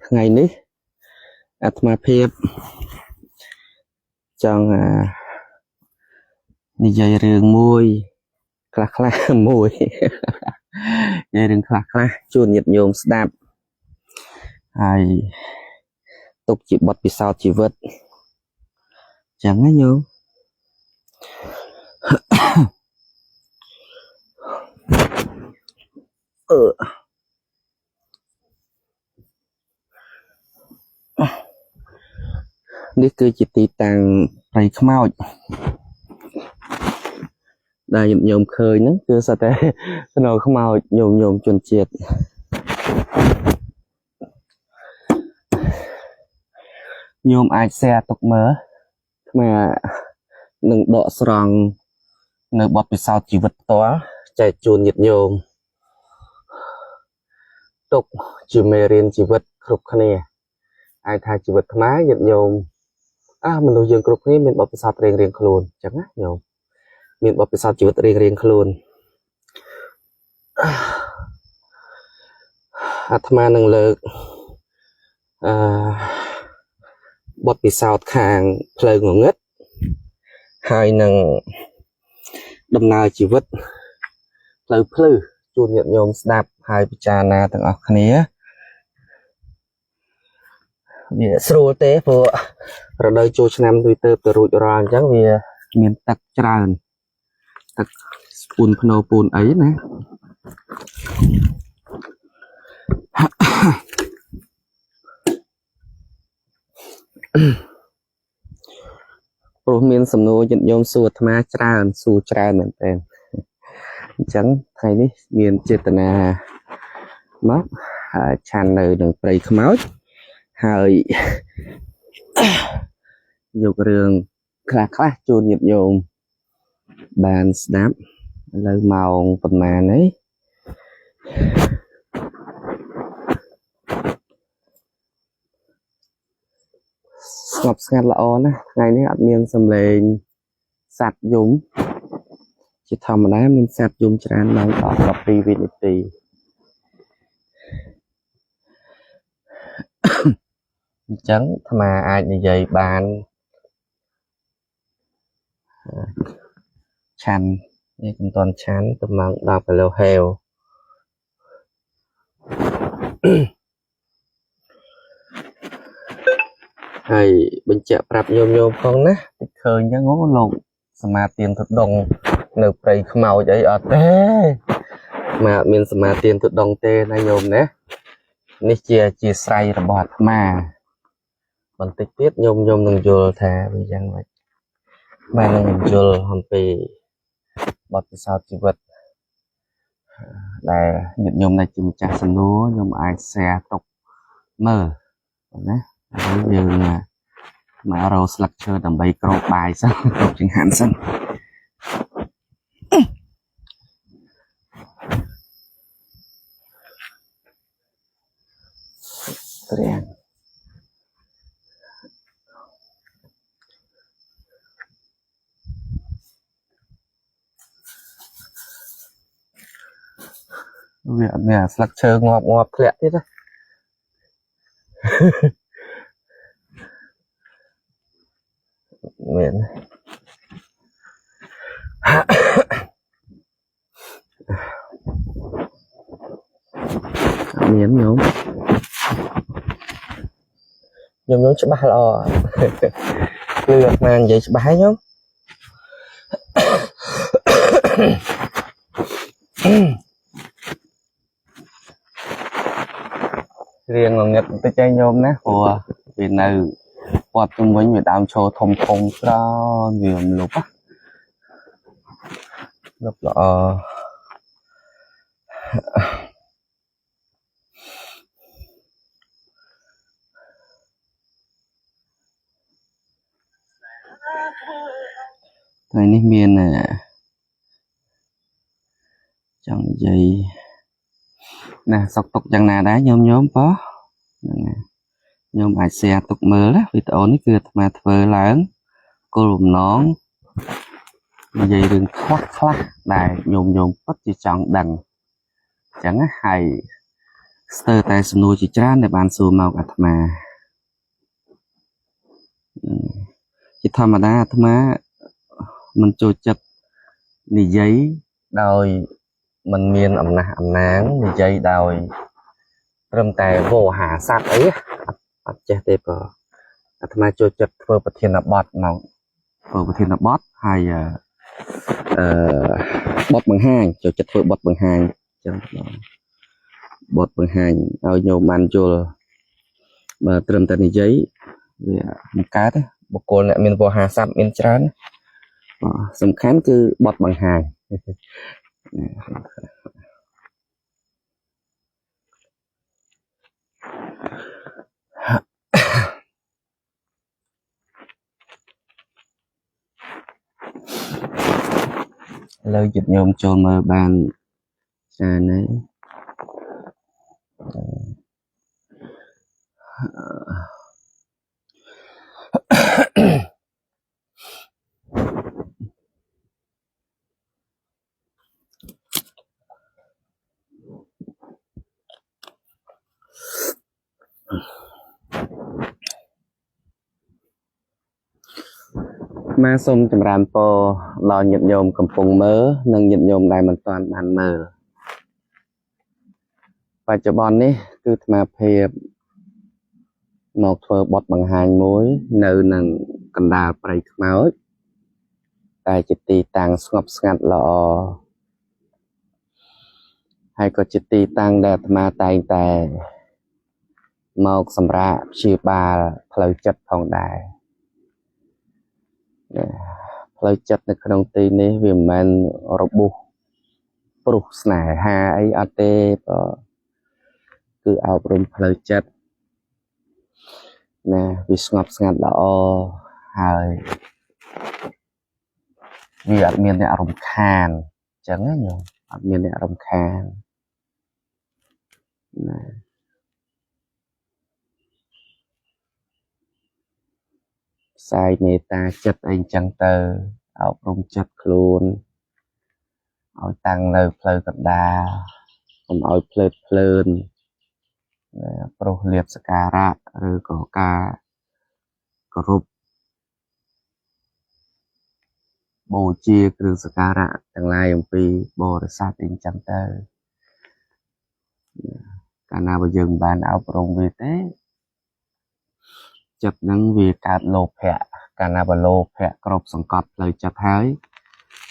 ថ្ងៃនេះអាត្មាភាពចង់និយាយរឿងមួយខ្លះខ្លះមួយនិយាយរឿងខ្លះខ្លះជូនញាតិញោមស្ដាប់ហើយទុកជាបទពិសោធន៍ជីវិតចឹងណាញោមអឺនេះគឺជាទីតាំងព្រៃខ្មោចដែលញាតិញោមឃើញហ្នឹងគឺសុទ្ធតែស្នូខ្មោចញោមញោមជនជាតិញោមអាច share ទុកមើលអាត្មានឹងដកស្រង់នៅបទពិសោធន៍ជីវិតផ្ទាល់ចែកជូនញាតិញោមទុកជាមេរៀនជីវិតគ្រប់គ្នាអាចថាជីវិតអាត្មាញាតិញោមមនុស្សយើងគ្រប់គ្នាមានបទពិសោធន៍រៀងៗខ្លួនអញ្ចឹងណាញោមមានបទពិសោធន៍ជីវិតរៀងៗខ្លួនអាត្មានឹងលើកអឺបទពិសោធន៍ខាងផ្លូវងងឹតហើយនឹងដំណើរជីវិតផ្លូវភ្លឺជូនញាតិញោមស្ដាប់ហើយពិចារណាទាំងអស់គ្នាវាស្រួលទេព្រោះរដូវចូលឆ្នាំវាទៅទៅរួចរាល់អញ្ចឹងវាមានទឹកច្រើនទឹកពូនភ្នោពូនអីណាព្រោះមានសំណួរញាតិញោមសួរអាត្មាច្រើនសួរច្រើនមែនទែនអញ្ចឹងថ្ងៃនេះមានចេតនាមកហើយឆាន់នៅនឹងព្រៃខ្មោចហើយយករឿងខ្លះខ្លះជូនញាតិញោមបានស្ដាប់ឥឡូវម៉ោងប្រហែលហើយស្ងប់ស្ងាត់ល្អណាស់ថ្ងៃនេះអត់មានសំឡេងសត្វយំជាធម្មតាមានសត្វយំច្រើនម៉ោង10 12វិនាទីអញ្ចឹងអាត្មាអាចនិយាយបានឆាន់នេះមិនទាន់ឆាន់ទៅម៉ោង10គីឡូហេវហើយបញ្ជាក់ប្រាប់ញោមញោមផងណាតិចឃើញអញ្ចឹងអូលោកសមាទានទុដងនៅព្រៃខ្មោចអីអត់ទេមកអត់មានសមាទានទុដងទេណាញោមណានេះជាជាស្រ័យរបស់អាត្មាបន្តិចទៀតញោមញោមនឹងយល់ថាវាយ៉ាងម៉េចបាននឹងយល់អំពីបទពិសោធន៍ជីវិតដែលញាតិញោមដែលជាម្ចាស់សំណួរញោមអាច share ទុកមើលណាហើយយើងមករកស្លឹកឈើដើម្បីគ្របបាយសិនគ្របចង្ហាន់សិនត្រាំងវាអត់មានអាស្លឹកឈើងាប់ងាប់ធ្លាក់ទៀតណាមានអត់មានញោមញោមញោមច្បាស់ល្អគឺអាត្មានិយាយច្បាស់ហើយញោមរៀងងងឹតបន្តិចឯងញោមណាព្រោះវានៅព័ទ្ធជុំវិញវាដើមឈើធំធំច្រើនវារំលប់ណាលប់ល្អថ្ងៃនេះមានចង់និយាយណាសុកទុកយ៉ាងណាដែរញោមញោមប៉ហ្នឹងហើយញោមអាច share ទុកមើលណាវីដេអូនេះគឺអាត្មាធ្វើឡើងគោលបំណងនិយាយរឿងខ្លះខ្លះដែលញោមញោមពិតជាចង់ដឹងអញ្ចឹងណាហើយ ស្ទើរតែសំណួរជាច្រើនដែលបានសួរមកអាត្មាជាធម្មតាអាត្មាមិនចូលចិត្តនិយាយដោយមិនមានអំណះអំណាងនិយាយដោយត្រឹមតែវោហាស័ព្ទអីអត់ចេះទេបើអាត្មាចូលចិត្តធ្វើប្រធានបទមកធ្វើប្រធានបទហើយអឺបទបង្ហាញចូលចិត្តធ្វើបទបង្ហាញអញ្ចឹងបងបទបង្ហាញឲ្យញោមបានយល់បើត្រឹមតែនិយាយវាមិនកើតទេបុគ្គលអ្នកមានវោហាស័ព្ទមានច្រើនបាទសំខាន់គឺបទបង្ហាញ ឥឡូវញាតិញោមចូលមើលបានច្រើនហើយមកសូមចម្រើនពរដល់ញាតិញោមកំពុងមើលនិងញាតិញោមដែលមិនទាន់បានមើលបច្ចុប្បន្ននេះគឺអាត្មាភាពមកធ្វើបទបង្ហាញមួយនៅនឹងកណ្ដាលព្រៃខ្មោចតែជាទីតាំងស្ងប់ស្ងាត់ល្អហើយក៏ជាទីតាំងដែលអាត្មាតែងតែមកសម្រាកព្យាបាលផ្លូវចិត្តផងដែរផ្លូវចិត្តនៅក្នុងទីនេះវាមិនមែនរបួសព្រោះស្នេហាអីអត់ទេបើគឺអប់រំផ្លូវចិត្តណាវាស្ងប់ស្ងាត់ល្អហើយវាអត់មានអ្នករំខានអញ្ចឹងណាញោមអត់មានអ្នករំខានណាផ្សាយមេត្តាចិត្តអីអញ្ចឹងទៅអប់រំចិត្តខ្លួនឲ្យតាំងនៅផ្លូវកណ្ដាលកុំឲ្យភ្លើតភ្លើនប្រុសលៀបសក្ការៈឬក៏ការគោរពបូជាគ្រឿងសក្ការៈទាំងឡាយអំពីបរិស័ទអីអញ្ចឹងទៅកាលណាបើយើងមិនបានអប់រំវាទេចិត្តហ្នឹងវាកើតលោភៈកាលណាបើលោភៈគ្រប់សង្កត់ផ្លូវចិត្តហើយ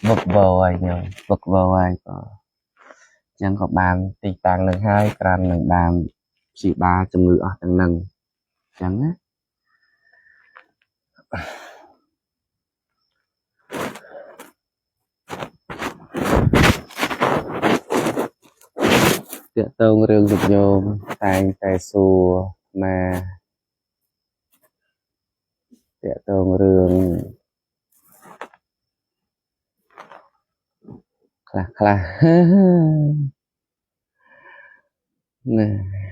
វឹកវរហើយញោមវឹកវរហើយក៏អញ្ចឹងក៏បានទីតាំងនឹងហើយក្រាន់នឹងបានព្យាបាលជំងឺអស់ទាំងហ្នឹងអញ្ចឹងណាទាក់ទងរឿងញាតិញោមតែងតែសួរមកទាក់ទងរឿងខ្លះខ្លះណា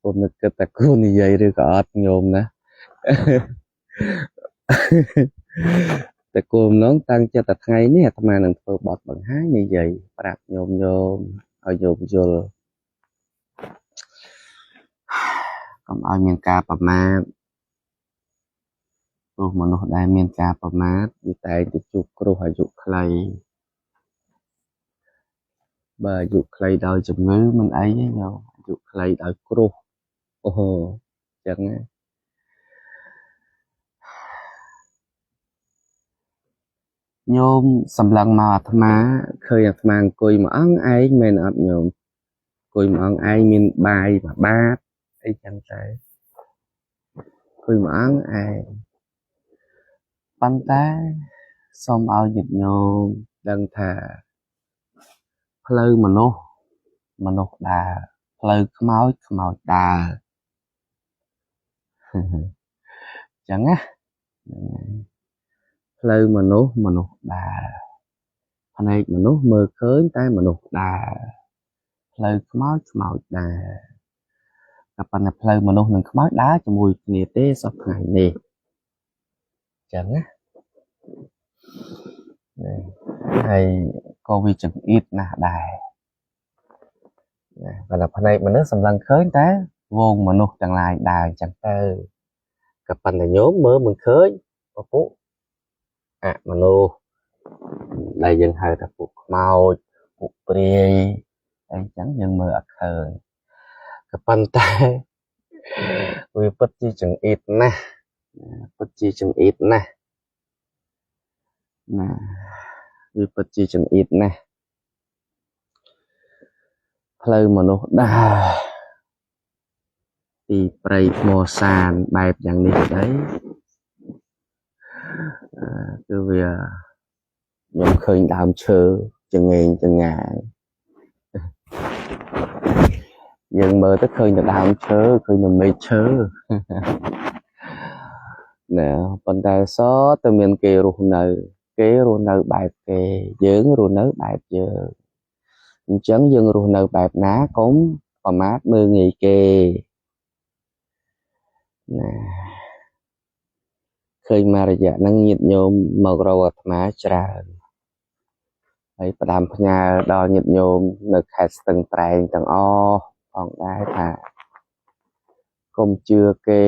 ពុំនឹកគិតតែគួរនិយាយឬក៏អត់ញោមណាតែគោលម្ដងតាំងចិត្តតែថ្ងៃនេះអាត្មានឹងធ្វើបទបង្ហាញនិយាយប្រាប់ញោមញោមឲ្យញោមយល់កុំឲ្យមានការប្រមាថព្រោះមនុស្សដែលមានការប្រមាថវាតែងតែជួបគ្រោះអាយុខ្លីបើអាយុខ្លីដោយជំងឺមិនអីទេញោមអាយុខ្លីដោយគ្រោះអូហូអញ្ចឹងណាញោមសម្លឹងមកអាត្មាឃើញអាត្មាអង្គុយមួយអង្គឯងមែនអត់ញោមអង្គុយមួយអង្គឯងមានបាយមួយបាតអីចឹងទៅអង្គុយមួយអង្គឯងប៉ុន្តែសូមឲ្យញាតិញោមដឹងថាផ្លូវមនុស្សមនុស្សដើរផ្លូវខ្មោចខ្មោចដើរចឹងណាផ្លូវមនុស្សមនុស្សដើរភ្នែកមនុស្សមើលឃើញតែមនុស្សដើរផ្លូវខ្មោចខ្មោចដើរ ក៏ប៉ុន្តែផ្លូវមនុស្សនិងខ្មោចដើរជាមួយគ្នាទេសពថ្ងៃនេះចឹងណាហើយក៏វាចង្អៀតណាស់ដែរណាបើតែភ្នែកមនុស្សសម្លឹងឃើញតែវងមនុស្សទាំងឡាយដើរអញ្ចឹងទៅក៏ប៉ុន្តែញោមមើលមិនឃើញពពួកអមនុស្សដែលយើងហៅថាពួកខ្មោចពួកព្រាយអីចឹងយើងមើលអត់ឃើញក៏ប៉ុន្តែវាពិតជាចង្អៀតណាស់ពិតជាចង្អៀតណាស់ណាវាពិតជាចង្អៀតណាស់ផ្លូវមនុស្សដើរទីព្រៃថ្មសានបែបយ៉ាងនេះក្តីគឺវាខ្ញុំឃើញដើមឈើចងេងចងាងយើងមើលទៅឃើញតែដើមឈើឃើញតែមែកឈើណាប៉ុន្តែសតែមានគេរស់នៅគេរស់នៅបែបគេយើងរស់នៅបែបយើងអញ្ចឹងយើងរស់នៅបែបណាកុំប្រមាថមើលងាយគេណាឃើញមករយៈហ្នឹងញាតិញោមមករកអាត្មាច្រើនហើយផ្ដាំផ្ញើដល់ញាតិញោមនៅខេត្តស្ទឹងត្រែងទាំងអស់ផងដែរថាកុំជឿគេ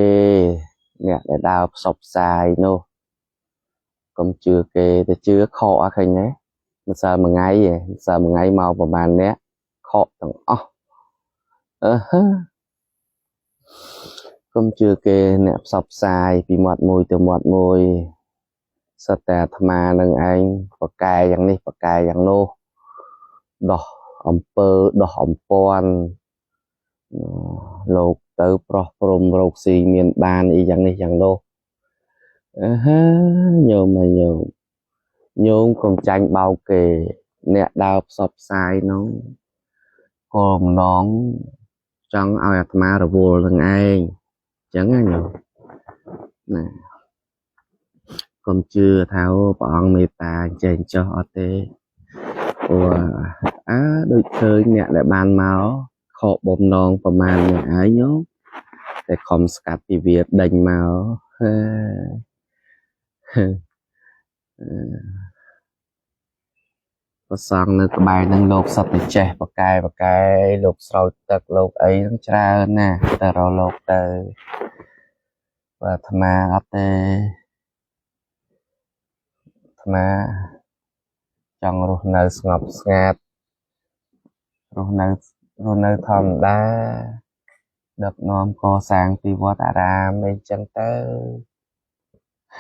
អ្នកដែលដើរផ្សព្វផ្សាយនោះកុំជឿគេទៅជឿខកអត់ឃើញទេម្សិលមួយថ្ងៃឯងម្សិលមួយថ្ងៃមកប្រហែលអ្នកខកទាំងអស់អឺហឺកុំជឿគេអ្នកផ្សព្វផ្សាយពីមាត់មួយទៅមាត់មួយសត្វតែអាត្មានឹងឯងប្រកែយ៉ាងនេះប្រកែយ៉ាងនោះដោះអំពើដោះអំព័ន្ធលោកទៅប្រោះព្រំរោគស៊ីមានបានអីយ៉ាងនេះយ៉ាងនោះអឺហឺញោមហើយញោមញោមកុំចាញ់បោកគេអ្នកដើរផ្សព្វផ្សាយនោះក៏ម្ដងចង់ឲ្យអាត្មារវល់នឹងឯងអញ្ចឹងណាញោមណាកុំជឿថាអូព្រះអង្គមេត្តាអញ្ចឹងចុះអត់ទេព្រោះអើដូចឃើញអ្នកដែលបានមកខកបំណងប្រមាណអ្នកហើយញោមតែខំស្កាត់ពីវាដេញមកហឺប្រសងនៅក្បែរនឹងលោកសត្វតែចេះបកែបកែលោកស្រោចទឹកលោកអីហ្នឹងច្រើនណាស់តែរកលោកទៅបើអាត្មាអត់ទេអាត្មាចង់រស់នៅស្ងប់ស្ងាត់រស់នៅរស់នៅធម្មតាដឹកនាំកសាងទីវត្តអារាមអីចឹងទៅ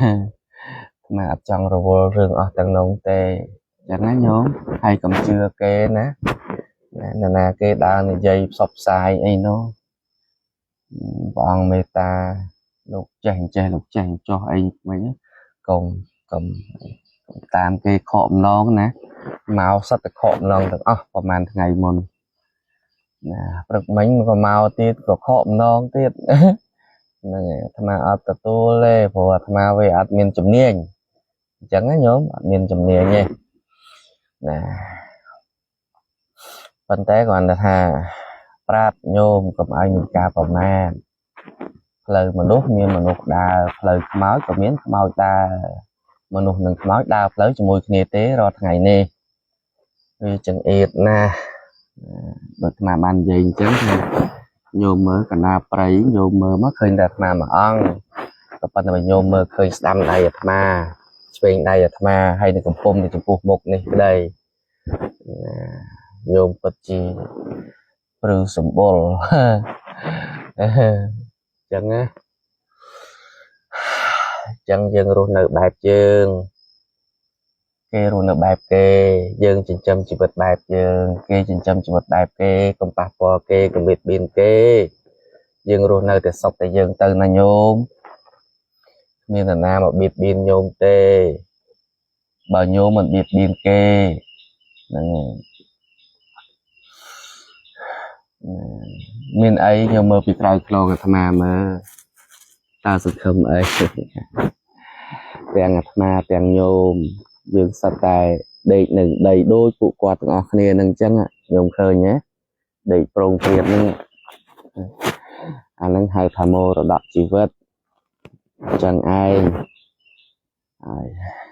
អាត្មាអត់ចង់រវល់រឿងអស់ទាំងនោះទេចឹងណាញោមហើយកុំជឿគេណាណាណាគេដើរនិយាយផ្សព្វផ្សាយអីនោះព្រះអង្គមេត្តាលោកចេះអញ្ចេះលោកចេះអញ្ចោះអីមិញកុំកុំតាមគេខកម្ដងណាមកសត្វតែខកម្ដងទាំងអស់ប្រហែលថ្ងៃមុនណាព្រឹកមិញក៏មកទៀតក៏ខកម្ដងទៀតហ្នឹងហើយអាត្មាអត់ទទួលទេព្រោះអាត្មាវាអត់មានជំនាញអញ្ចឹងណាញោមអត់មានជំនាញទេណាប៉ុន្តែគ្រាន់តែថាប្រាប់ញោមកុំឲ្យមានការប្រមាថផ្លូវមនុស្សមានមនុស្សដើរផ្លូវខ្មោចក៏មានខ្មោចដើរមនុស្សនិងខ្មោចដើរផ្លូវជាមួយគ្នាទេរាល់ថ្ងៃនេះវាចង្អៀតណាស់ដូចអាត្មាបាននិយាយអញ្ចឹងថាញោមមើលកណាព្រៃញោមមើលមកឃើញតែអាត្មាមួយអង្គក៏ប៉ុន្តែបើញោមមើលឃើញស្ដាំដៃអាត្មាឆ្វេងដៃអាត្មាហើយនៅកំពុងនៅចំពោះមុខនេះក្តីញោមពិតជាព្រឺសម្បុរអញ្ចឹងណាអញ្ចឹងយើងរស់នៅបែបយើងគេរស់នៅបែបគេយើងចិញ្ចឹមជីវិតបែបយើងគេចិញ្ចឹមជីវិតបែបគេកុំប៉ះពាល់គេកុំបៀតបៀនគេយើងរស់នៅតែសុខតែយើងទៅណាញោមគ្មាននរណាមកបៀតបៀនញោមទេបើញោមមិនបៀតបៀនគេហ្នឹងហើយមានអីញោមមើលពីក្រោយខ្នងអាត្មាមើលតើសង្ឃឹមអីទាំងអាត្មាទាំងញោមយើងសត្វតែដេកនឹងដីដូចពួកគាត់ទាំងអស់គ្នានឹងអញ្ចឹងញោមឃើញទេដេកប្រងព្រាតហ្នឹង អាហ្នឹងហៅថាមរតកជីវិតអញ្ចឹងឯងហើយ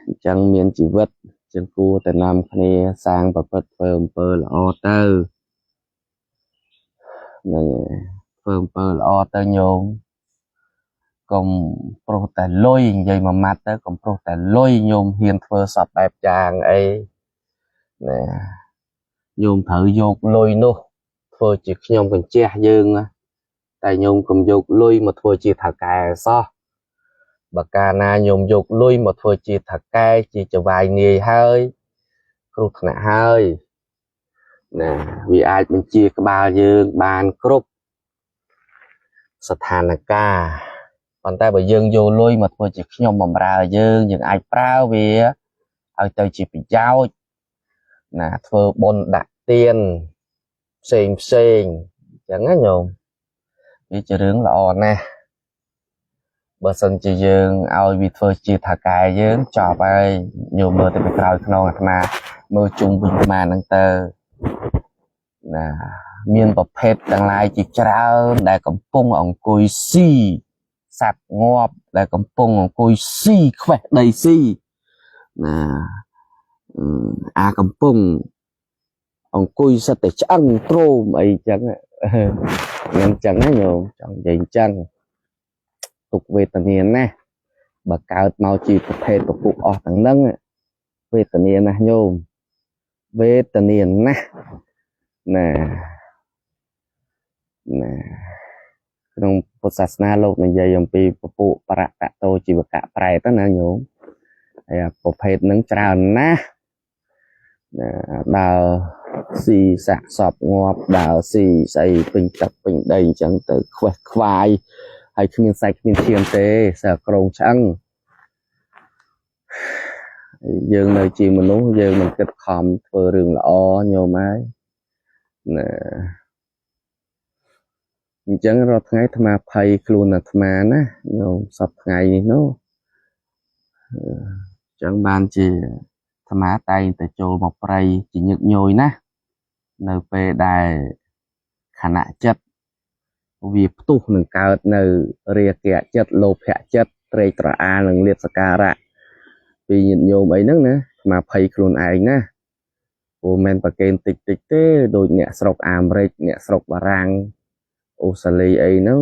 អញ្ចឹងមានជីវិតចឹងគួរតែនាំគ្នាសាងប្រព្រឹត្តធ្វើអំពើល្អទៅហ្នឹងធ្វើអំពើល្អទៅញោមកុំប្រុសតែលុយនិយាយមួយម៉ាត់ទៅកុំប្រុសតែលុយញោមហ៊ានធ្វើសពបែបយ៉ាងអីណាញោមត្រូវយកលុយនោះធ្វើជាខ្ញុំកញ្ជះយើងណាតែញោមកុំយកលុយមកធ្វើជាថៅកែសោះបើកាលណាញោមយកលុយមកធ្វើជាថៅកែជាចវាយនាយហើយគ្រោះថ្នាក់ហើយណាវាអាចបញ្ជាក្បាលយើងបានគ្រប់ស្ថានភាពប៉ុន្តែបើយើងយកលុយមកធ្វើជាខ្ញុំបំរើយើងយើងអាចប្រើវាឲ្យទៅជាប្រយោជន៍ណាធ្វើបុណ្យដាក់ទានផ្សេងផ្សេងអញ្ចឹងណាញោមវាជារឿងល្អណាស់បើសិនជាយើងឲ្យវាធ្វើជាថៅកែយើងចប់ហើយញោមមើលទៅពីក្រោយខ្នងអាត្មាមើលជុំវិញអាត្មាហ្នឹងទៅណាមានប្រភេទទាំងឡាយជាច្រើនដែលកំពុងអង្គុយស៊ីសត្វងាប់ដែលកំពុងអង្គុយស៊ីខ្វេះដីស៊ីណាអាកំពុងអង្គុយសិតតែឆ្អឹងទ្រោមអីចឹងហ្នឹងចឹងណាញោមចង់និយាយចឹងទុកវេទនាណាស់បើកើតមកជាប្រភេទពពុះអស់ទាំងហ្នឹងវេទនាណាស់ញោមវេទនាណាស់ណាណាក្នុងពុទ្ធសាសនាលោកនិយាយអំពីពពួកបរតតោជីវកៈប្រែតណាញោមហើយប្រភេទហ្នឹងច្រើនណាស់ណាដើរស៊ីសាក់សពងាប់ដើរស៊ីស្អីពេញទឹកពេញដីអញ្ចឹងទៅខ្វេះខ្វាយហើយគ្មានសាច់គ្មានឈាមទេសើក្រងឆ្អឹងយើងនៅជាមនុស្សយើងមិនគិតខំធ្វើរឿងល្អញោមហើយណាអញ្ចឹងរាល់ថ្ងៃអាត្មាភ័យខ្លួនអាត្មាណាញោមសពថ្ងៃនេះនោះអញ្ចឹងបានជាអាត្មាតែងតែចូលមកព្រៃជាញឹកញយណាស់នៅពេលដែលខណៈចិត្តវាផ្ទុះនឹងកើតនៅរាគៈចិត្តលោភៈចិត្តត្រេកត្រអាលនិងលាភសក្ការៈពីញាតិញោមអីហ្នឹងណាអាត្មាភ័យខ្លួនឯងណាព្រោះមិនប្រកេនតិចតិចទេដូចអ្នកស្រុកអាមេរិកអ្នកស្រុកបារាំងអូស្ត្រាលីអីហ្នឹង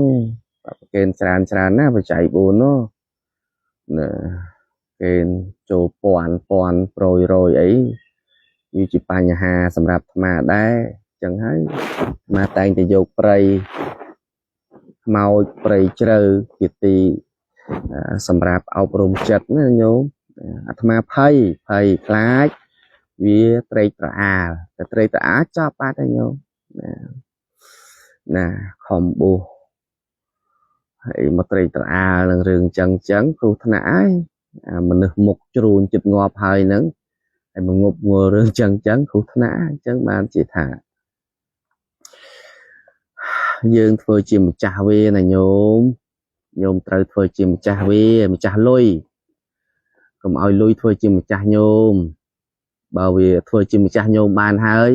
ប្រកេនច្រើនច្រើនណាបច្ច័យ4នោះណាគេចូលពាន់ពាន់ប្រយរយអីវាជាបញ្ហាសម្រាប់អាត្មាដែរអញ្ចឹងហើយអាត្មាតែងតែយកព្រៃខ្មោចព្រៃជ្រៅជាទីសម្រាប់អប់រំចិត្តណាញោមអាត្មាភ័យភ័យខ្លាចវាត្រេកត្រអាលតែត្រេកត្រអាលចប់បាត់ហើយញោមណាណាខំបួសហើយមកត្រេកត្រអាលនឹងរឿងចឹងចឹងគ្រោះថ្នាក់ហើយអាមនុស្សមុខជ្រូញចិត្តងាប់ហើយហ្នឹងហើយមកងប់ងល់រឿងចឹងចឹងគ្រោះថ្នាក់អញ្ចឹងបានជាថាយើងធ្វើជាម្ចាស់វាណាញោមញោមត្រូវធ្វើជាម្ចាស់វាម្ចាស់លុយកុំឲ្យលុយធ្វើជាម្ចាស់ញោមបើវាធ្វើជាម្ចាស់ញោមបានហើយ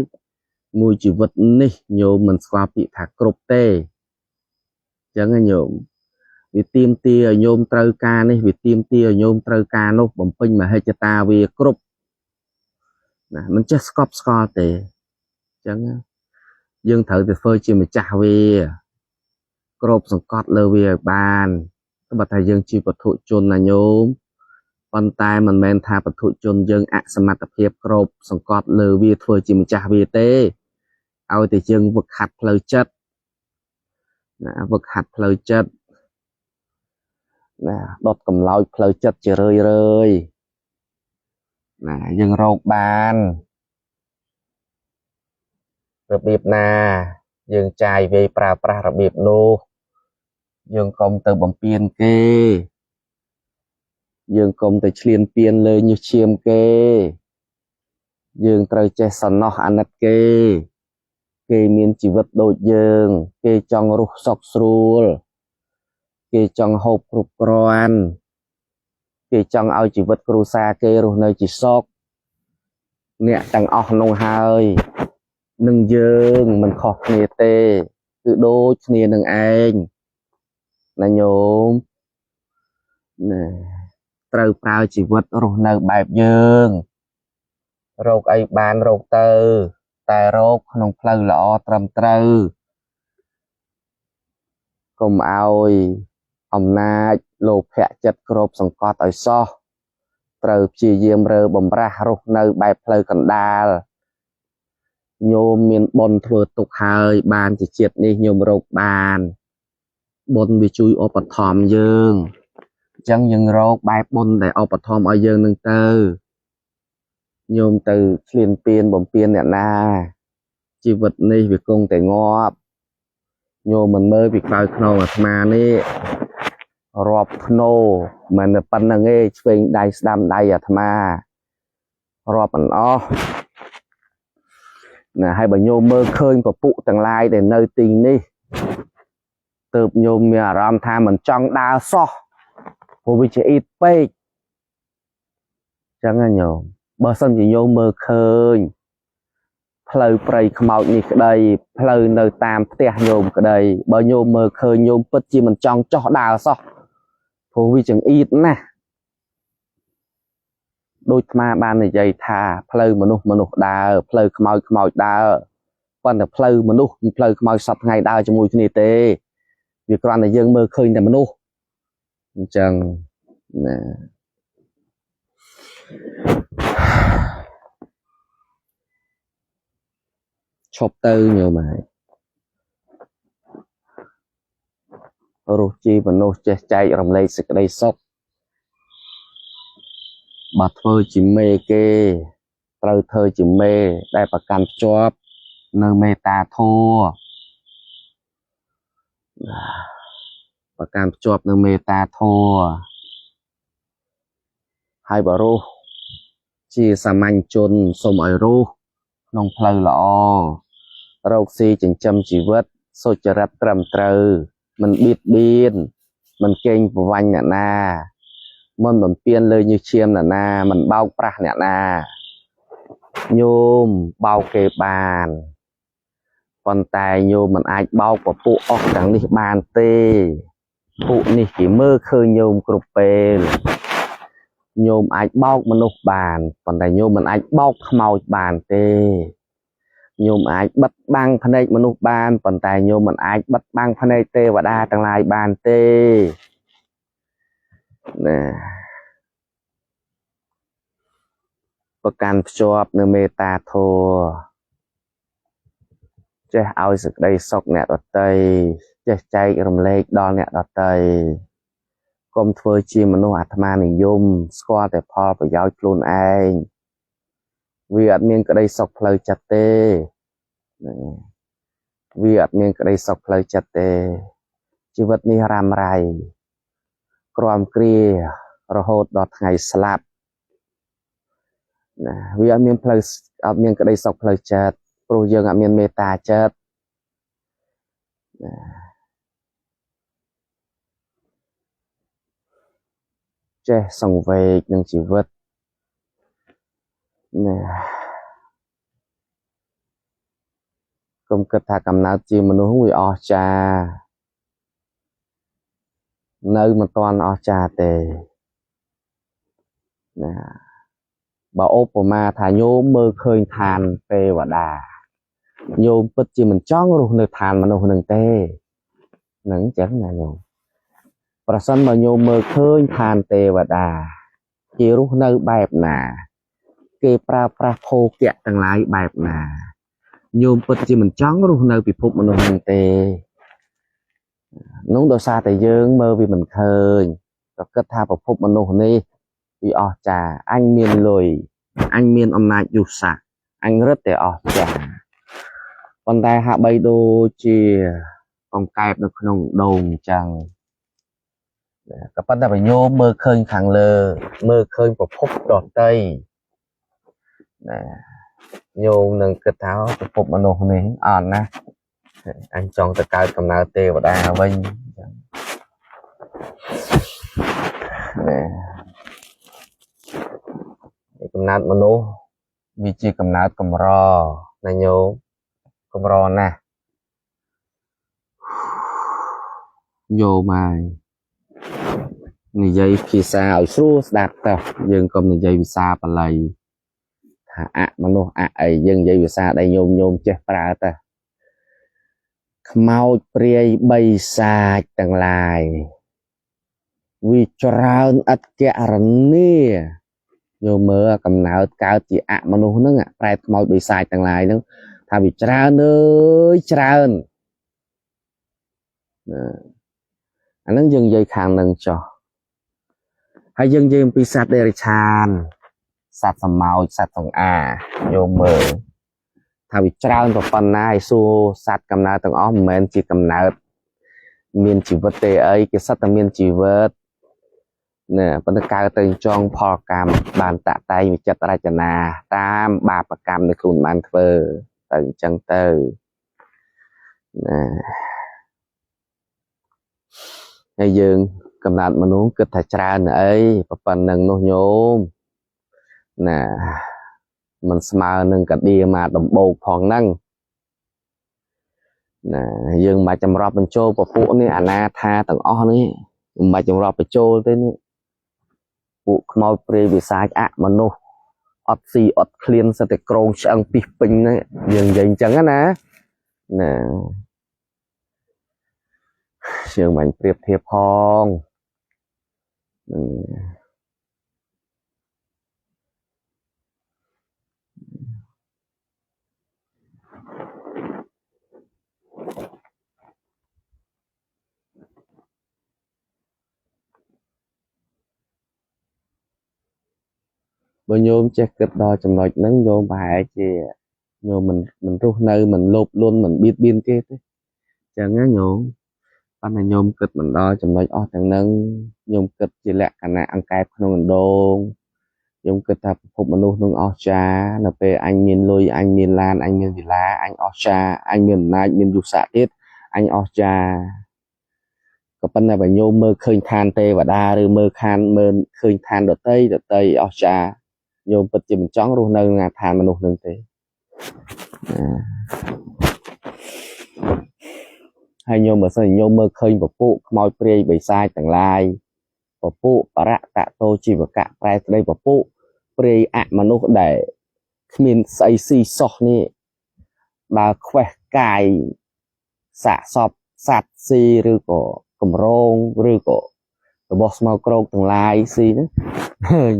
មួយជីវិតនេះញោមមិនស្គាល់ពាក្យថាគ្រប់ទេអញ្ចឹងណាញោមវាទៀមទាឲ្យញោមត្រូវការនេះវាទៀមទាឲ្យញោមត្រូវការនោះបំពេញមហិច្ឆតាវាគ្រប់ណាមិនចេះស្កប់ស្កល់ទេអញ្ចឹងយើងត្រូវតែធ្វើជាម្ចាស់វាគ្រប់សង្កត់លើវាឲ្យបានបើថាយើងជាពធជនណាញោមប៉ុន្តែមិនមែនថាពធជនយើងអសមត្ថភាពគ្រប់សង្កត់លើវាធ្វើជាម្ចាស់វាទេឲ្យតែយើងវឹកហាត់ផ្លូវចិត្តណាវឹកហាត់ផ្លូវចិត្តណាដុតកម្លោចផ្លូវចិត្តជារឿយរឿយណាយើងរកបានរបៀបណាយើងចាយវាយប្រើប្រាស់របៀបនោះយើងកុំទៅបំពេញគេយើងកុំទៅឈ្លានពានលើញើសឈាមគេយើងត្រូវចេះសំណោះអាណិតគេគេមានជីវិតដូចយើងគេចង់រស់សុខស្រួលគេចង់ហូបគ្រប់គ្រាន់គេចង់ឲ្យជីវិតគ្រួសារគេរស់នៅជាសុខអ្នកទាំងអស់នោះហើយនឹងយើងមិនខុសគ្នាទេ គឺដូចគ្នានឹងឯងណាញោមណាត្រូវប្រើជីវិតរស់នៅបែបយើងរកអីបានរកទៅតែរកក្នុងផ្លូវល្អត្រឹមត្រូវកុំឲ្យអំណាចលោភៈចិត្តគ្របសង្កត់ឲ្យសោះត្រូវព្យាយាមរើបំរាស់រស់នៅបែបផ្លូវកណ្ដាលញោមមានបុណ្យធ្វើទុកហើយបានជាជាតិនេះញោមរកបានបុណ្យវាជួយឧបត្ថម្ភយើងអញ្ចឹងយើងរកបែបបុណ្យដែលឧបត្ថម្ភឲ្យយើងនឹងទៅញោមទៅឆ្លៀនពៀនបំពេញអ្នកណាជីវិតនេះវាគង់តែងាប់ញោមមិនមើលពីក្រោយខ្នងអាត្មានេះរាប់ធ្នូមិនតែប៉ុណ្្នឹងទេឆ្វេងដៃស្ដាំដៃអាត្មារាប់មិនអស់ណាហើយបើញោមមើលឃើញពពុះទាំងឡាយដែលនៅទីនេះទើបញោមមានអារម្មណ៍ថាមិនចង់ដើរសោះព្រោះវាជាអ៊ីតពេកចឹងណាញោមបើសិនជាញោមមើលឃើញផ្លូវព្រៃខ្មោចនេះក្តីផ្លូវនៅតាមផ្ទះញោមក្តីបើញោមមើលឃើញញោមពិតជាមិនចង់ចោះដើរសោះព្រោះវាចង្អៀតណាស់ដូចអាត្មាបាននិយាយថាផ្លូវមនុស្សមនុស្សដើរផ្លូវខ្មោចខ្មោចដើរប៉ុន្តែផ្លូវមនុស្សនិងផ្លូវខ្មោចសពថ្ងៃដើរជាមួយគ្នាទេវាគ្រាន់តែយើងមើលឃើញតែមនុស្សអញ្ចឹងណាឈប់ទៅញោមហើយរស់ជាមនុស្សចេះចែករំលែកសេចក្តីសុខបើធ្វើជាមេគេត្រូវធ្វើជាមេដែលប្រកាន់ភ្ជាប់នៅមេត្តាធម៌ប្រកាន់ភ្ជាប់នៅមេត្តាធម៌ហើយបើរស់ជាសាមញ្ញជនសូមឲ្យរស់ក្នុងផ្លូវល្អរកស៊ីចិញ្ចឹមជីវិតសុចរិតត្រឹមត្រូវមិនបៀតបៀនមិនកេងប្រវ័ញ្ចអ្នកណាមិនបំពេញលើញើសឈាមអ្នកណាមិនបោកប្រាស់អ្នកណាញោមបោកគេបានប៉ុន្តែញោមមិនអាចបោកពពួកអស់ទាំងនេះបានទេពួកនេះគេមើលឃើញញោមគ្រប់ពេលញោមអាចបោកមនុស្សបានប៉ុន្តែញោមមិនអាចបោកខ្មោចបានទេញោមអាចបិទបាំងភ្នែកមនុស្សបានប៉ុន្តែញោមមិនអាចបិទបាំងភ្នែកទេវតាទាំងឡាយបានទេណាប្រកាន់ភ្ជាប់នៅមេត្តាធម៌ចេះឲ្យសេចក្តីសុខអ្នកដទៃចេះចែករំលែកដល់អ្នកដទៃកុំធ្វើជាមនុស្សអាត្មានិយមស្គាល់តែផលប្រយោជន៍ខ្លួនឯងវាអត់មានក្តីសុខផ្លូវចិត្តទេវាអត់មានក្តីសុខផ្លូវចិត្តទេជីវិតនេះរ៉ាំរ៉ៃក្រំគ្រារហូតដល់ថ្ងៃស្លាប់ណាវាអត់មានផ្លូវអត់មានក្តីសុខផ្លូវចិត្តព្រោះយើងអត់មានមេត្តាចិត្តណាចេះសង្វេគនឹងជីវិតណាកុំគិតថាកំណើតជាមនុស្សវាអស្ចារ្យនៅមិនទាន់អស្ចារ្យទេណាបើឧបមាថាញោមមើលឃើញឋានទេវតាញោមពិតជាមិនចង់រស់នៅឋានមនុស្សនឹងទេនឹងអញ្ចឹងណាញោមប្រសិនបើញោមមើលឃើញឋានទេវតាគេរស់នៅបែបណាគេប្រើប្រាស់ភោគៈទាំងឡាយបែបណាញោមពិតជាមិនចង់រស់នៅពិភពមនុស្សនឹងទេនោះដោយសារតែយើងមើលវាមិនឃើញក៏គិតថាពិភពមនុស្សនេះវាអស្ចារ្យអញមានលុយអញមានអំណាចយុស័កអញរឹតតែអស្ចារ្យប៉ុន្តែហាក់បីដូចជាកង្កែបនៅក្នុងដូងអញ្ចឹងក៏ប៉ុន្តែបើញោមមើលឃើញខាងលើមើលឃើញពិភពដទៃណាញោមនឹងគិតថាពិភពមនុស្សនេះអត់ណាអញចង់ទៅកើតកំណើតទេវតាវិញអញ្ចឹងណាកំណើតមនុស្សវាជាកំណើតកម្រណាញោមកម្រណាស់ យោមហើយនិយាយភាសាឲ្យស្រួលស្ដាប់តើយើងកុំនិយាយភាសាបាលីថាអមនុស្សអអីយើងនិយាយភាសាដែលញោមញោមចេះប្រើតើខ្មោចព្រាយបីសាចទាំងឡាយវាច្រើនឥតកណនាញោមមើលកំណើតកើតជាអមនុស្សហ្នឹងប្រែតខ្មោចបិសាចទាំងឡាយហ្នឹងថាវាច្រើនអើយច្រើនអាហ្នឹងយើងនិយាយខាងហ្នឹងចុះហើយយើងនិយាយអំពីសត្វតិរច្ឆានសត្វសម្ោចសត្វសង្អាញោមមើលថាវាច្រើនប៉ុណ្ណាឲ្យសួរសត្វកំណើតទាំងអស់មិនមែនជាកំណើតមានជីវិតទេអីគេសត្វតែមានជីវិតណាប៉ុន្តែកើតទៅចងផលកម្មបានតាក់តែងវិចិត្ររចនាតាមបាបកម្មដែលខ្លួនបានធ្វើទៅអញ្ចឹងទៅណាហើយយើងកំណត់មនុស្សគិតថាច្រើនអីប៉ុណ្ណឹងនោះញោមណាมันស្មើនឹងកាឌាមកដំបូកផងហ្នឹងណាយើងមិនបាច់ចម្រាប់បញ្ចូលពពួកនេះអាណាថាទាំងអស់នេះមិនបាច់ចម្រាប់បញ្ចូលទេនេះពួកខ្មោចព្រាយវិសាចអមនុស្សអត់ស៊ីអត់ឃ្លានសិតតែក្រងឆ្អឹងពីពេញហ្នឹងយើងនិយាយអញ្ចឹងណាណាយើងមិនប្រៀបធៀបផងបើញោមចេះគិតដល់ចំណុចហ្នឹងញោមប្រហែលជាញោមមិនរស់នៅមិនលោភលន់មិនបៀតបៀនគេទេចឹងណាញោមប៉ុន្តែញោមគិតមិនដល់ចំណុចអស់ទាំងហ្នឹងញោមគិតជាលក្ខណៈអង្កែបក្នុងអណ្ដូងញោមគិតថាពិភពមនុស្សនឹងអស្ចារ្យនៅពេលអញមានលុយអញមានឡានអញមានវិឡាអញអស្ចារ្យអញមានអំណាចមានយុស័កទៀតអញអស្ចារ្យក៏ប៉ុន្តែបើញោមមើលឃើញឋានទេវតាឬមើលខានមើលឃើញឋានដតីដតីអស្ចារ្យញោមពិតជាមិនចង់រស់នៅក្នុងឋានមនុស្សនឹងទេហើយញោមបើសិនញោមមើលឃើញពពួកខ្មោចព្រាយបិសាចទាំងឡាយពពួកបរតតោជីវកៈប្រែស្ដីពពួកព្រាយអមនុស្សដែលគ្មានស្អីស៊ីសោះនេះដើរខ្វេះកាយសាកសពសត្វស៊ីឬក៏កម្រងឬក៏របស់ស្មោក្រោកទាំងឡាយស៊ីហ្នឹង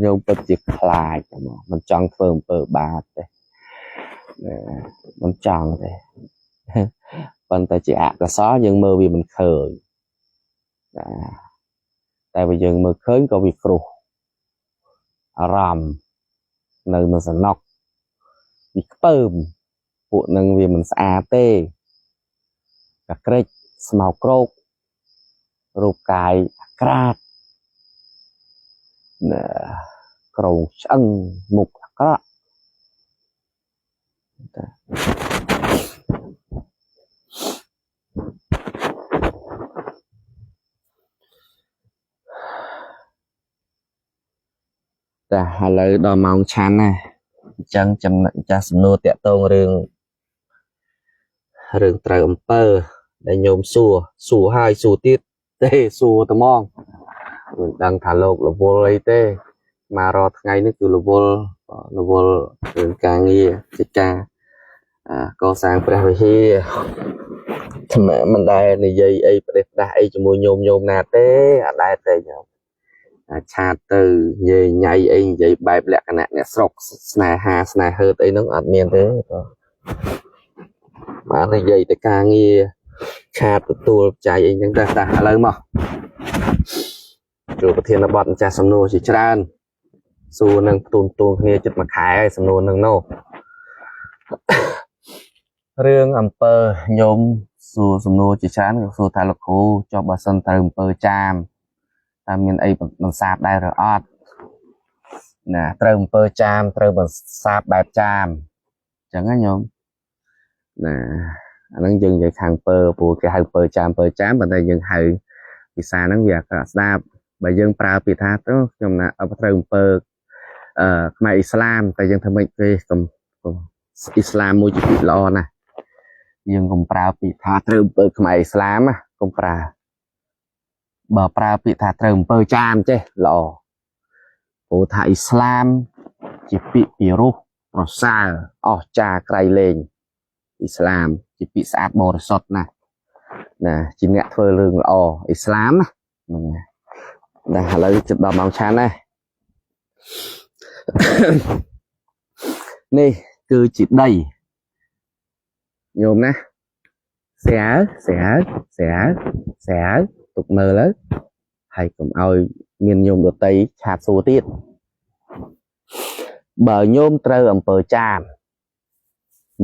ញោមពិតជាខ្លាចហ្មងមិនចង់ធ្វើអំពើបាបទេមិនចង់ទេប៉ុន្តែជាអកុសលយើងមើលវាមិនឃើញតែបើយើងមើលឃើញក៏វាគ្រោះអារម្មណ៍នៅមិនសំណុកវាខ្ពើមពួកនឹងវាមិនស្អាតទេកាក្រិចស្មោក្រោករូបកាយអាក្រាតក្រងឆ្អឹងមុខអាក្រក់តែឥឡូវដល់ម៉ោងឆាន់ណាអញ្ចឹងចំណចាស់សំណួរតាក់ទងរឿងត្រូវអំពើដែលញោមសួរសួរហើយសួរទៀតទេសួរតែហ្មងមិនដឹងថាលោករវល់អីទេមករាល់ថ្ងៃនេះគឺរវល់រឿងការងារកិច្ចការកសាងព្រះវិហារអាត្មាមិនដែលនិយាយអីប្រទេសផ្ដាស់អីជាមួយញោមញោមណាទេអត់ដែលទេញោមឆាតទៅនិយាយញ៉ៃអីនិយាយបែបលក្ខណៈអ្នកស្រុកស្នេហាស្នេហឺតអីហ្នឹងអត់មានទេបាទនិយាយតែការងារឆាតទទួលចៃអីហ្នឹងតែឥឡូវមកជួបប្រធានបទម្ចាស់សំណួរជាច្រើនសួរនឹងផ្ទួនទួងគ្នាចិត្តមួយខែហើយសំណួរនឹងនោះរឿងអំពើញោមសួរសំណួរជាច្រើនក៏សួរថាលោកគ្រូចុះបើសិនត្រូវអំពើចាមតើមានអីបន្សាបដែរឬអត់ណាត្រូវអំពើចាមត្រូវបន្សាបបែបចាមអញ្ចឹងណាញោមណាអាហ្នឹងយើងនិយាយខាងពើព្រោះគេហៅពើចាមពើចាមប៉ុន្តែយើងហៅភាសាហ្នឹងវាអាក្រក់ស្ដាប់បើយើងប្រើពាក្យថាទៅខ្ញុំណាត្រូវអំពើខ្មែរអ៊ីស្លាមតែយើងធ្វើម៉េចទេកុំអ៊ីស្លាមមួយជាពាក្យល្អណាស់យើងកុំប្រើពាក្យថាត្រូវអំពើខ្មែរអ៊ីស្លាមណាកុំប្រើ បើប្រើពាក្យថាត្រូវអំពើចាមចេះល្អព្រោះថាអ៊ីស្លាមជាពាក្យពីរោះប្រសើរអស្ចារ្យក្រៃលែងអ៊ីស្លាមជាពាក្យស្អាតបរិសុទ្ធណាស់ណាជាអ្នកធ្វើរឿងល្អអ៊ីស្លាមណាហ្នឹងហើយណាឥឡូវជិតដល់ម៉ោងឆាន់ណា នេះគឺជាដីញោមណាស្រាវស្រាវស្រាវស្រាវទុកមើលទៅហើយកុំឲ្យមានញោមដតីឆាតសួរទៀតបើញោមត្រូវអំពើចាម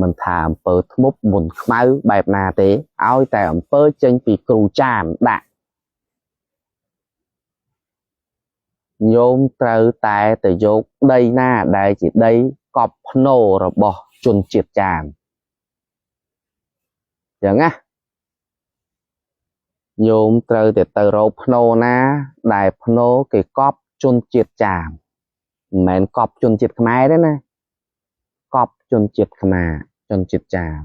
មិនថាអំពើធ្មប់មុនខ្មៅបែបណាទេឲ្យតែអំពើចេញពីគ្រូចាមដាក់ញោមត្រូវតែទៅយកដីណាដែលជាដីកប់ភ្នោរបស់ជនជាតិចាមចឹងណាញោមត្រូវតែទៅរកភ្នោណាដែលភ្នោគេកប់ជនជាតិចាមមិនមែនកប់ជនជាតិខ្មែរទេណាកប់ជនជាតិខ្មែរជនជាតិចាម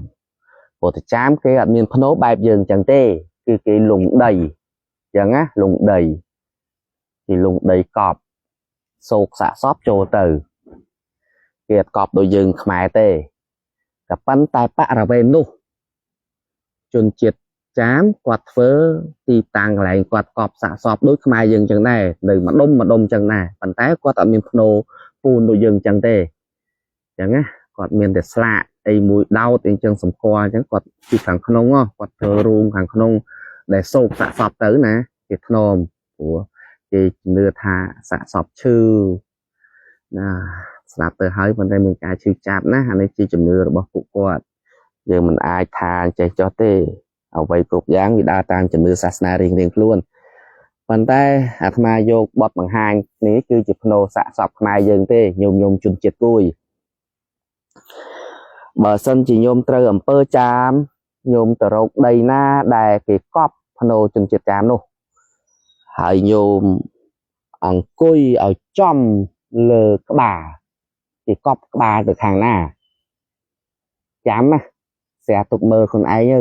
ព្រោះតែចាមគេអត់មានភ្នោបែបយើងចឹងទេគឺគេលងដីចឹងណាលងដីគេលងដីកប់សោកសាកសពចូលទៅគេអត់កប់ដូចយើងខ្មែរទេក៏ប៉ុន្តែបរិវេណនោះជនជាតិចាមគាត់ធ្វើទីតាំងកន្លែងគាត់កប់សាកសពដូចខ្មែរយើងចឹងដែរនៅម្ដុំម្ដុំចឹងដែរប៉ុន្តែគាត់អត់មានភ្នោពូនដូចយើងចឹងទេចឹងណាគាត់មានតែស្លាកអីមួយដោតអីចឹងសម្គាល់អញ្ចឹងគាត់ពីខាងក្នុងគាត់ធ្វើរូងខាងក្នុងដែលសោកសាកសពទៅណាគេធ្នមព្រោះគេជំនឿថាសាកសពឈឺណាស្លាប់ទៅហើយប៉ុន្តែមានការឈឺចាប់ណាអានេះជាជំនឿរបស់ពួកគាត់យើងមិនអាចថាចេះចោះទេអ្វីគ្រប់យ៉ាងវាដើរតាមជំនឿសាសនារៀងៗខ្លួនប៉ុន្តែអាត្មាយកបទបង្ហាញនេះគឺជាភ្នោសាកសពខ្មែរយើងទេញោមញោមជនជាតិគួយបើសិនជាញោមត្រូវអំពើចាមញោមទៅរកដីណាដែលគេកប់ភ្នោជនជាតិចាមនោះហើយញោមអង្គុយឲ្យចំលើក្បាលគេកប់ក្បាលទៅខាងណាចាំណាស្រាទុកមើលខ្លួនឯងទៅ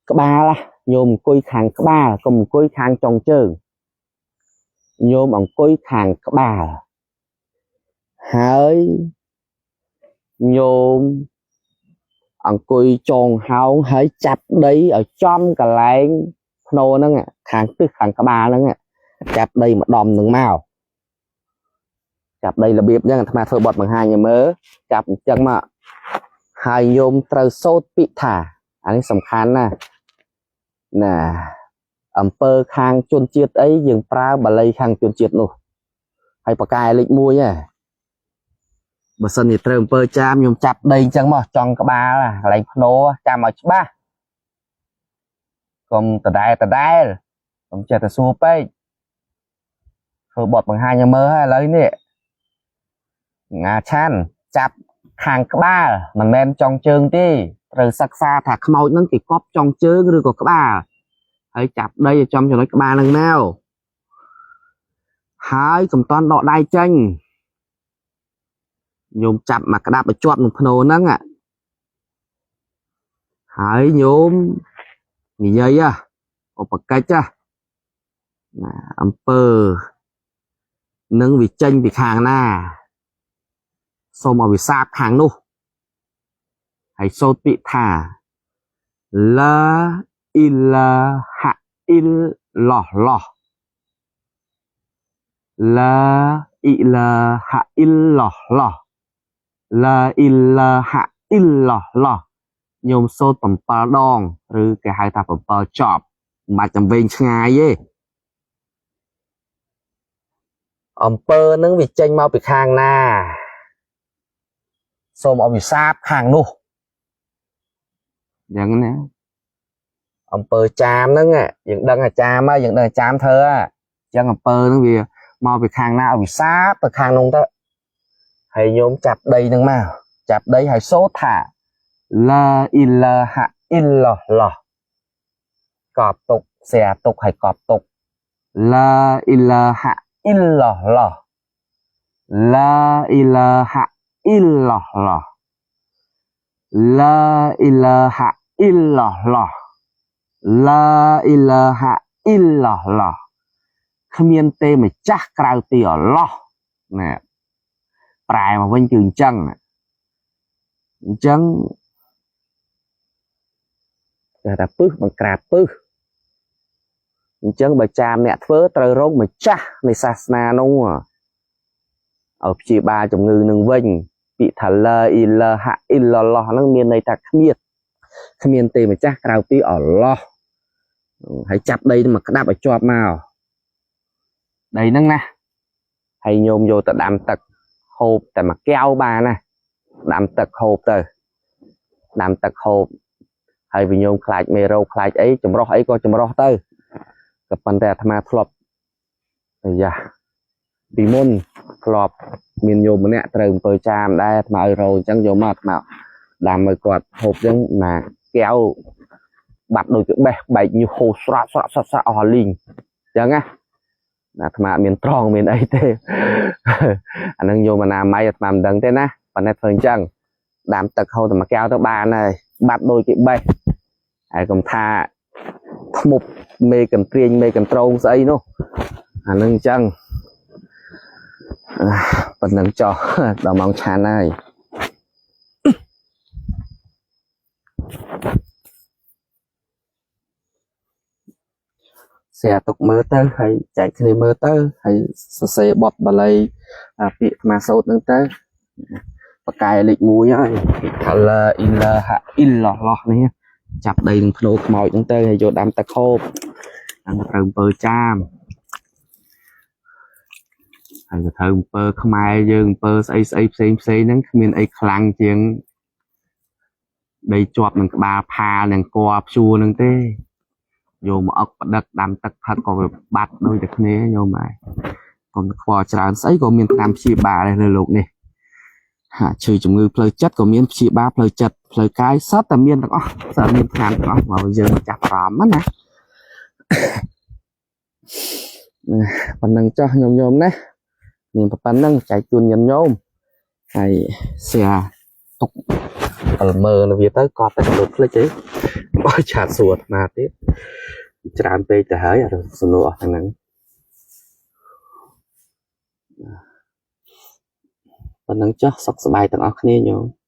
ក្បាលញោមអង្គុយខាងក្បាលកុំអង្គុយខាងចុងជើងញោមអង្គុយខាងក្បាលហើយញោមអង្គុយចងហោងហើយចាប់ដីឲ្យចំកន្លែងភ្នោហ្នឹងខាងទិសខាងក្បាលហ្នឹងចាប់ដីម្ដុំហ្នឹងមកចាប់ដីរបៀបហ្នឹងអាត្មាធ្វើបទបង្ហាញឲ្យមើលចាប់អញ្ចឹងមកហើយញោមត្រូវសូត្រពាក្យថាអានេះសំខាន់ណាស់ណាអំពើខាងជនជាតិអីយើងប្រើបាលីខាងជនជាតិនោះហើយបកែលេខ1ហ៎បើសិនជាត្រូវអំពើចាមខ្ញុំចាប់ដីអញ្ចឹងមកចង់ក្បាលកន្លែងភ្នោចាំឲ្យច្បាស់កុំដដែលដដែលកុំចេះតែសួរពេកធ្វើបទបង្ហាញឲ្យមើលហើយឥឡូវនេះងាឆាន់ចាប់ខាងក្បាលមិនមែនចុងជើងទេត្រូវសិក្សាថាខ្មោចហ្នឹងគេកប់ចុងជើងឬក៏ក្បាលហើយចាប់ដីឲ្យចំចំណុចក្បាលហ្នឹងមកហើយកុំតន់ដកដៃចេញញោមចាប់មកក្តាប់ឲ្យជាប់នឹងភ្នោហ្នឹងហើយញោមនិយាយឧបកិច្ចណាអំពើនឹងវាចេញពីខាងណាសូមឲ្យវាសាបខាងនោះហើយសូត្រពាក្យថាឡាអ៊ីឡាហាអ៊ីលឡោះឡោះឡាអ៊ីឡាហាអ៊ីលឡោះឡោះឡាអ៊ីឡាហាអ៊ីលឡោះឡោះញោមសូត្រ7ដងឬគេហៅថា7ចប់មិនបាច់ចាំវែងឆ្ងាយទេអំពើនឹងវាចេញមកពីខាងណាសូមឲ្យវាសាបខាងនោះអញ្ចឹងណាអំពើចាមហ្នឹងយើងដឹងអាចាមហើយយើងដឹងអាចាមធ្វើអញ្ចឹងអំពើហ្នឹងវាមកពីខាងណាឲ្យវាសាបទៅខាងនោះទៅហើយញោមចាប់ដីហ្នឹងមកចាប់ដីហើយសូត្រថាឡាអ៊ីឡាហាអ៊ីលឡោះឡោះកប់ទុកស្រាទុកហើយកប់ទុកឡាអ៊ីឡាហាអ៊ីលឡោះឡោះឡាអ៊ីឡាហាអ៊ីលឡោះឡោះឡាអ៊ីឡាហាអ៊ីលឡោះឡោះ ឡាអ៊ីឡាហាអ៊ីឡឡោះគ្មានទេម្ចាស់ក្រៅពីអល់ឡោះណាប្រែមកវិញគឺអញ្ចឹងអញ្ចឹងគេថាពឹសបង្ក្រាបពឹសអញ្ចឹងបើចាមអ្នកធ្វើត្រូវរកម្ចាស់នៃសាសនានោះឲ្យព្យាបាលជំងឺនឹងវិញពាក្យថាឡាអ៊ីឡាហាអ៊ីឡឡោះហ្នឹងមានន័យថាគ្មានទេម្ចាស់ក្រៅពីអល់ឡោះហើយចាប់ដីមកក្តាប់ឲ្យជាប់មកដីហ្នឹងណាហើយញោមយកទៅដាំទឹកហូបតែមួយកែវបានណាដាំទឹកហូបទៅដាំទឹកហូបហើយវិញោមខ្លាចមេរោគខ្លាចអីចម្រោះអីក៏ចម្រោះទៅក៏ប៉ុន្តែអាត្មាធ្លាប់អាយ៉ាពីមុនធ្លាប់មានញោមម្នាក់ត្រូវអំពើចាមដែរអាត្មាឲ្យរោអញ្ចឹងយកមកអាត្មាដាំឲ្យគាត់ហូបអញ្ចឹងមកកែវបាត់ដូចកបេះបែកញើសហូរស្រក់ស្រក់ស្រក់ស្រក់អស់លីងអញ្ចឹងណាអាត្មាមានត្រង់មានអីទេអានឹងញោមអនាម័យអាត្មាមិនដឹងទេណាប៉ុន្តែធ្វើអញ្ចឹងដាំទឹកហូរតែមួយកែវទៅបានហើយបាត់ដូចគេបេះហើយកុំថាធ្មប់មេកន្ទ្រាញមេកន្ត្រងស្អីនោះអានឹងអញ្ចឹងប៉ុណ្្នឹងចោះដល់ម៉ោងឆានហើយ share ទុកមើលទៅហើយចែកគ្នាមើលទៅហើយសរសេរបទបាលីអាពាក្យអាត្មាសូត្រហ្នឹងទៅបកែលេខ1ហើយថាឡាអ៊ីឡាហាអ៊ីឡឡោះនេះចាប់ដីនឹងភ្នោខ្មោចហ្នឹងទៅហើយយកដាំទឹកហូបហ្នឹងត្រូវអំពើចាមហើយក៏ត្រូវអំពើខ្មែរយើងអំពើស្អីស្អីផ្សេងផ្សេងហ្នឹងគ្មានអីខ្លាំងជាងដីជាប់នឹងក្បាលផាលនឹងគ័រព្យួរហ្នឹងទេយកមកអុកបដឹកដាំទឹកផឹកក៏វាបាត់ដូចតែគ្នាញោមហើយកុំខ្វល់ច្រើនស្អីក៏មានថ្នាំព្យាបាលដែរនៅលោកនេះហាឈឺជំងឺផ្លូវចិត្តក៏មានព្យាបាលផ្លូវចិត្តផ្លូវកាយសុទ្ធតែមានទាំងអស់សុទ្ធតែមានថ្នាំទាំងអស់បើយើងចាប់អារម្មណ៍ណាប៉ុណ្ណឹងចោះញោមញោមណាមានប៉ុណ្ណឹងចែកជូនញោមញោមហើយ share ទុកអលមើលវាទៅកត់តែទៅភ្លេចអីបើឆាតសួរអាត្មាទៀតច្រើនពេកទៅហើយអាសំណួរអស់ទាំងហ្នឹងប៉ុណ្ណឹងចុះសុខសប្បាយទាំងអស់គ្នាញោម។